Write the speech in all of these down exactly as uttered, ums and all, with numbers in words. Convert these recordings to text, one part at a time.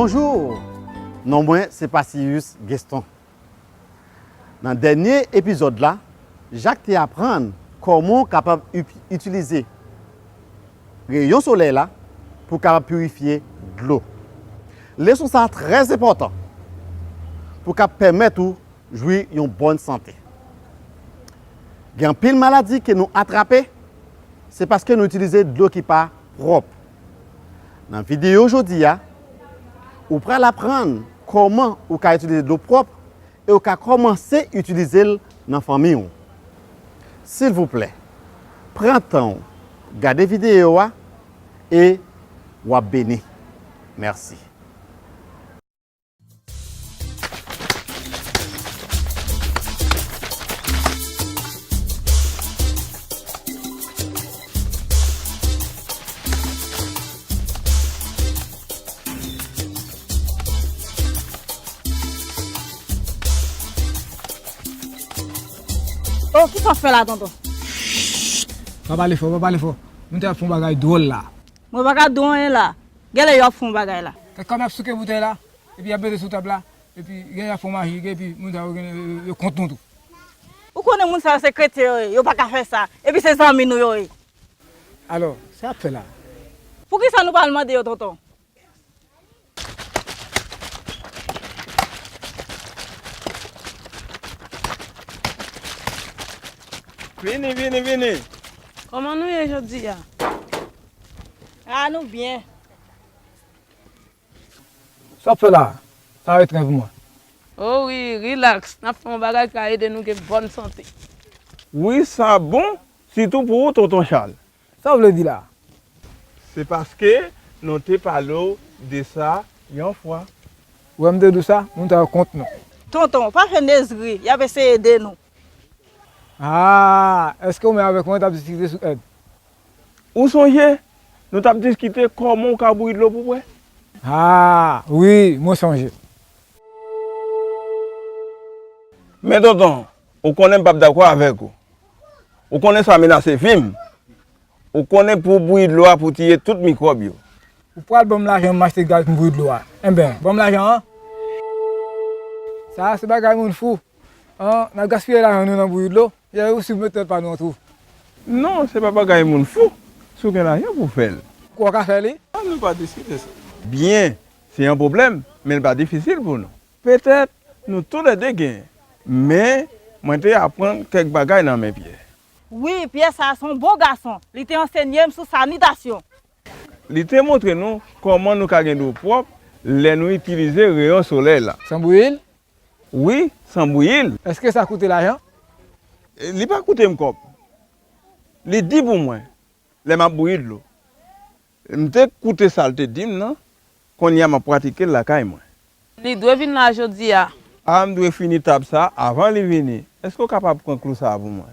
Bonjou, non mwen se Passilius Gueston. Nan dènye epizòd la, Jak te aprann kòman w kapab ip- itilize reyon solèy la pou w kapab pirifye dlo. Leson sa a trè enpòtan pou w kab pèmèt ou jwi yon bòn sante. Gen anpil maladi ke nou atrape, se paske nou itilize dlo ki pa pwòp. Nan videyo jodi a, ou pral aprann kòman ou ka itilize dlo pwòp e ou ka kòmanse itilize l nan fanmi w. Silvouplè, pran tan w gade videyo a e w ap beni. Mèsi. Oh, kisa w ap fè la, tonton? Pa pale fò, pa pale fò. Moun sa ap fè yon bagay dwòl la. Mwen pa ka di w anyen la. Genlè y ap fè yon bagay la. Kèk kòb y ap souke boutèy la, epi y ap mete sou tab la, epi genlè y ap fè yon maji, epi moun sa yo genlè yo, yo kont nou tou. Ou konnen moun sa yo se kretyen yo ye, yo pa ka fè sa. Epi se zanmi nou yo ye. Alò, sa y ap fè la? Poukisa nou pa al mande yo, tonton? Vini, vini, vini. Kòman nou ye jodi a? A, nou byen. Sa w ap fè la? Sa yo etranj pou mwen. O wi, rilaks. N ap fè yon bagay ki ka ede nou gen bòn sante. Wi, sa bon, sitou pou ou, tonton Chal. Sa w vle di la? Se paske nou te pale w de sa yon fwa. Ou wè m te di w sa, moun sa yo kont nou. Tonton, pa fè nezri, y ap eseye ede nou. A, èske ou menm avèk mwen t ap diskite sou èd? Ou sonje, nou t ap diskite kòman w ka bouyi dlo pou bwè? A, wi, mwen sonje. Men tonton, ou konnen m p ap dakò avèk ou. Ou konnen sa menase vi m. Ou konnen pou w bouyi dlo a pou w tiye tout mikwòb yo. Ou pral ban m lajan m achte gaz pou m bouyi dlo a. Enben, ban m lajan an. Sa a se bagay moun fou. An, n ap gaspiye lajan nou nan bouyi dlo. Yè, ou si w met tèt pa nou an twou. Non, se pa bagay moun fou. Si w gen lajan pou w fè l. Ou kwè w ka fè li? An nou pa diskite sa. Byen, se yon pwoblèm, men l pa difisil pou nou. Petèt, nou toulède genyen. Men, mwen te aprann kèk bagay nan men Pyè. Wi, Pyè sa a se yon bon gason. Li te ansenye m sou sanitasyon. Li te montre nou kòman nou ka gen dlo pwòp lè nou itilize reyon solèy la. San bouyi l? Wi, san bouyi l. Èske sa koute lajan? Li pa koute m kòb. Li di pou mwen, lè m ap bouyi dlo. M te koute sa l te di m nan, kounye a m ap pratike l lakay mwen. Li dwe vin la jodi a. A, m dwe fini tab sa avan li vini. Èske w kapab pran klou sa a pou mwen?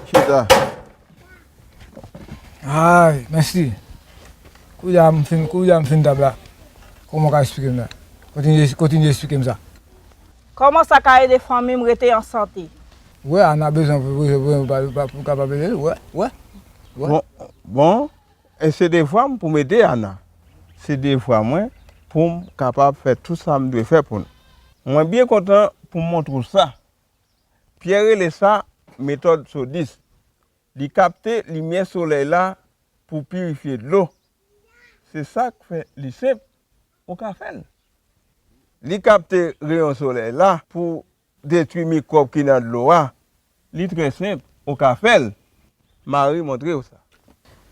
Chita. Ay, mèsi. Kounye a m fin, kounye a m fin tab la. Kòman w ka eksplike m la? Kontinye, kontinye eksplike m sa. Kòman sa ka ede fanmi m rete an sante? Ou wè, Ana bezwen pou, pou, pou, pou, pou kapab ede l, ou wè, ou wè, ou wè. Bon, bon, e se devwa m pou m ede Ana. Se devwa mwen pou m kapab fè tout sa m dwe fè pou nou. Mwen byen kontan pou m montre w sa. Pyè rele sa metòd sodis. Li kapte limyè solèy la pou pirifye dlo. Se sa k fè li senp, ou ka fè l. Li kapte reyon solèy la pou detwi mikwòb ki nan dlo a. Li trè senp, ou ka fè l. Mari montre w sa.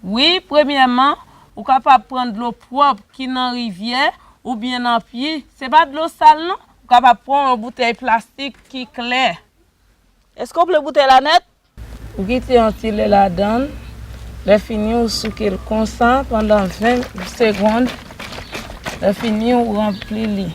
Wi, premyèman, ou kapab pran dlo pwòp ki nan rivyè oubyen nan pi. Se pa dlo sal non. Ou kapab pran yon boutèy plastik ki klè. Èske w plen boutèy la nèt? Ou kite yon ti lè ladan l. Lè fini, ou souke l konsa pandan ven segonn. Lè fini, ou ranpli li.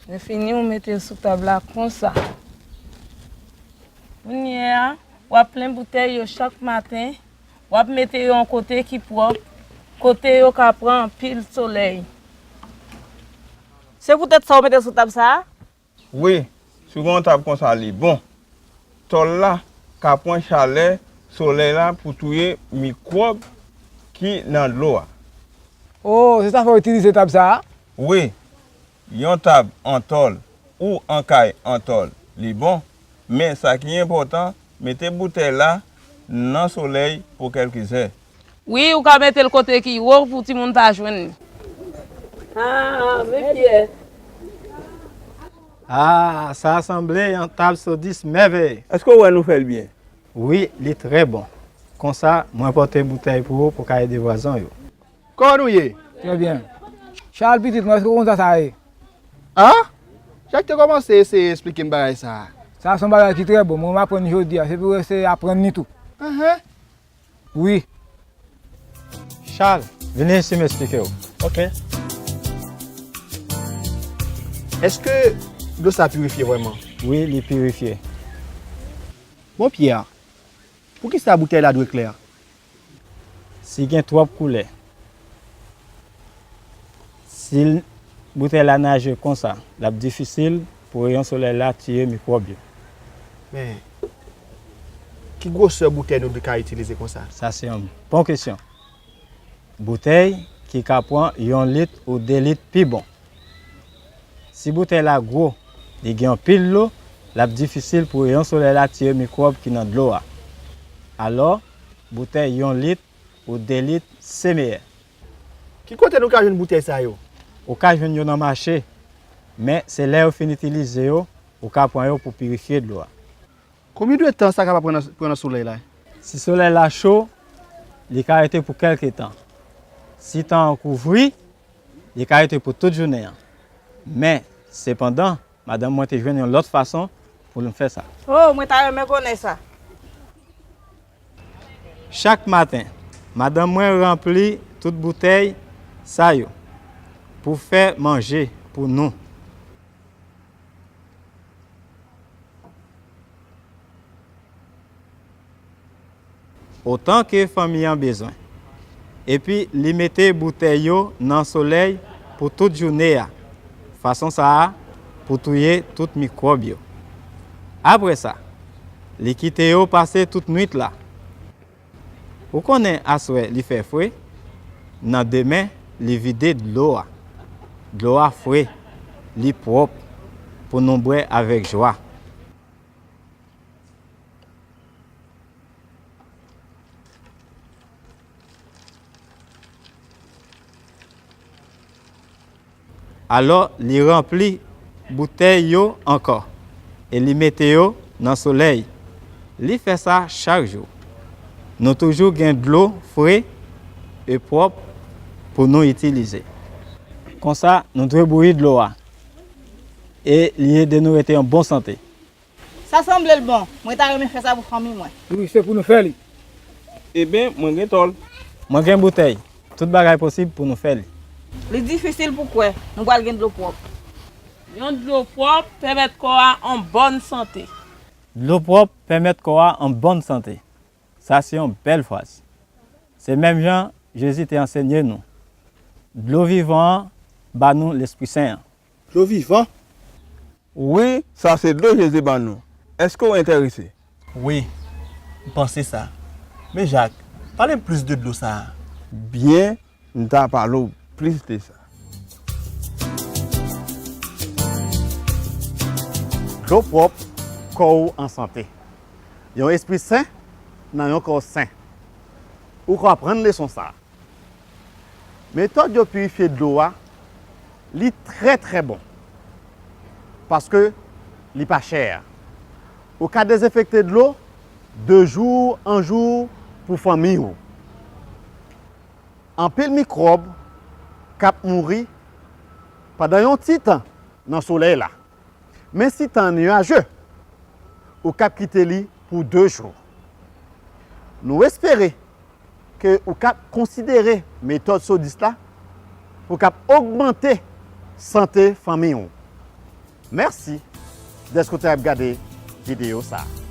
Lè fini, ou mete l sou tab la konsa. Kounye a, w ap plen boutèy yo chak maten, w ap mete yo yon kote ki pwòp, kote yo ka pran anpil solèy. Se poutèt sa w mete l sou tab sa a? Wi, si w gen yon tab konsa, li bon. Tòl la ka pran chalè solèy la pou touye mikwòb ki nan dlo a. O, se sa fè w itilize tab sa a? Wi, yon tab an tòl ou an kay an tòl, li bon. Men sa ki enpòtan, mete boutèy la nan solèy pou kèlke zè. Wi, ou ka mete l kote ki wo pou timoun pa jwenn li. Ah, men fyè. Ah, sa sanble yon tab sodis mèvèye. Èske w wè nou fè l byen? Wi, li trè bon. Konsa, mwen pote boutèy pou ou pou ka ede vwazen w yo. Kòman nou ye? Trè byen. Chal, pitit mwen, èske w konn sa sa ye? Ah? Jak te kòmanse eseye esplike m bagay sa a. Sa se yon bagay ki trè bon. Mwen, m aprann jodi a. Se pou w eseye aprann li tou. Ahan. Wi. Chal, vini isi m esplike w. Ok. Èske dlo sa pirifye vrèman? Wi, li pirifye. Bon, Pierre, poukisa boutèy la dwe klè? Si gen twòp koulè, si l, boutèy la naje konsa, l ap difisil pou reyon solèy la tiye mikwòb yo. Men, ki gwosè boutèy nou ka itilize konsa? Sa se yon bon kesyon. Boutèy ki ka pran yon lit ou de lit pi bon. Si boutèy la gwo, li gen anpil dlo, l ap difisil pou reyon solèy la tiye mikwòb ki nan dlo a. Alò, boutèy yon lit ou de lit se meyè. Ki kote nou ka jwenn boutèy sa yo? Ou ka jwenn yo nan mache, men se lè yo fin itilize yo, ou ka pran yo pou pirifye dlo a. Konbyen de tan sa kapab pran nan, pran nan solèy la? Si solèy la cho, li ka rete pou kèlke tan. Si tan an kouvri, li ka rete pou tout jounen an. Men, sepandan, madanm mwen te jwenn yon lòt fason pou l fè sa. Oh, mwen ta renmen konnen sa. Chak maten, madanm mwen ranpli tout boutèy sa yo pou fè manje pou nou. Otan ke fanmi an bezwen. Epi li mete boutèy yo nan solèy pou tout jounen an, fason sa a pou touye tout mikwòb yo. Apre sa, li kite yo pase tout nwit la. Ou konnen aswè li fè fre, nan demen li vide dlo a. Dlo a fre, li pwòp, pou nou bwè avèk jwa. Alò, li ranpli boutèy yo ankò e li mete yo nan solèy. Li fè sa chak jou. Nou toujou gen dlo fre e pwòp pou nou itilize. Konsa, nou dwe bouyi dlo a e li ede nou rete an bon sante. Sa sanble l bon. Mwen ta renmen fè sa pou fanmi mwen. Wi, se pou nou fè li. Eben, mwen gen tòl. Mwen gen boutèy. Tout bagay posib pou nou fè li. Li difisil pou kwè. Nou pral gen dlo pwòp. Yon dlo pwòp pèmèt kò a an bòn sante. Dlo pwòp pèmèt kò a an bòn sante. Sa se yon bèl fraz. Se menm jan Jezi te ansenye nou. Dlo vivan an ba nou Lespri Sen an. Dlo vivan? Wi, sa se dlo Jezi ban nou. Èske w enterese? Wi, m panse sa. Men Jak, pale m plis de dlo sa a. Byen, m ta pale w plis de sa. Dlo pwòp, kò w an sante. Yon espri sen nan yon kò sen. Ou ka aprann leson sa a. Metòd yo pirifye dlo a, li trè, trè bon. Paske li pa chè. Ou ka dezenfekte dlo de jou an jou pou fanmi w. Anpil mikwòb k ap mouri pandan yon ti tan nan solèy la. Men si tan an niyaje, ou kab kite li pou de jou. Nou espere ke ou kab konsidere metòd Sodis la pou kab ogmante sante fanmi w. Mèsi dèske w te ap gade videyo sa a.